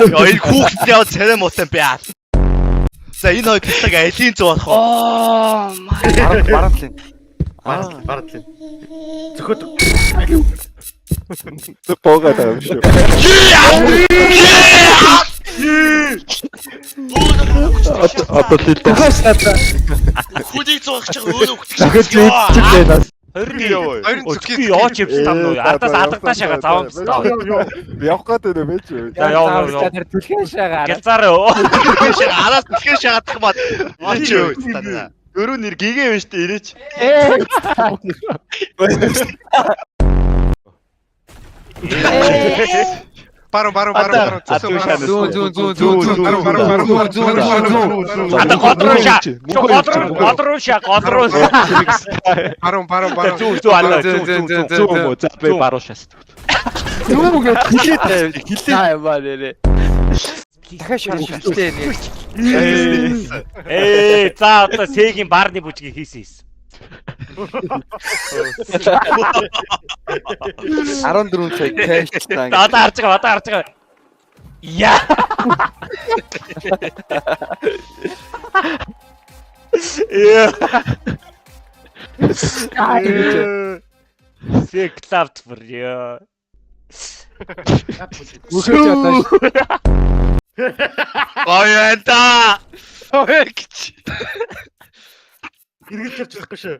Яа, энэ хүүхэд яа царай муутай бэ. За, энэ хоёр пистаг алийн зүү болох вэ? Oh my. Баран талын. Баран баран талын. Зөхөд. Боогаад байгаа юм шүү. Одоо л дээ. Хүнийг зурах чинь өөрөө хүүхд. Дахиж идчихлээ нас. 21. Хоёрын Өчгөө яваач явсан там нүү. Ардаас алгадаа шагаа заван бистаа. Явах гээд байна мэж. За, яв яв яв. Тэр түлхэн шагаа. Гялзаараа. Араас түлхэн шагаадах юм аа. Чи юу та. Дөрөв нэр гигэ юм шүү дээ ирээч. Баруун баруун баруун баруун. Зүүн зүүн зүүн зүүн зүүн Баруун баруун баруун зүүн зүүн зүүн. Ада гол руу шаа. Гол руу, гол руу шаа, гол руу. Баруун баруун баруун. Зүү зүү алаа. Зүү зүү зүү. Зүү юм уу? За, би баруун шаас. Зүүн гэж Хилээд хилээд. Аа ямаа нэрээ. Дахиад шарштай нэ. Ээ, за, одоо Сэгийн барны бүжгийг хийсэн хийсэн. 14 сая кэш таа. За, одоо харж байгаа, одоо харж байгаа. Яа. Яа. Сэг клавт бүр яа. Мөхөж одоо. Гоё энэ та. Ой гэж. Эргэлж явж чадахгүй шүү.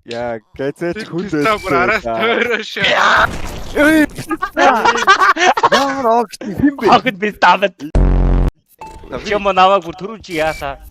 Яа, гэзээч хүн Та бүр араас тойроо шүү. Ямар огт юм бэ? Хогд би тавд. Чим намайг бүр түрүү чи яасаа.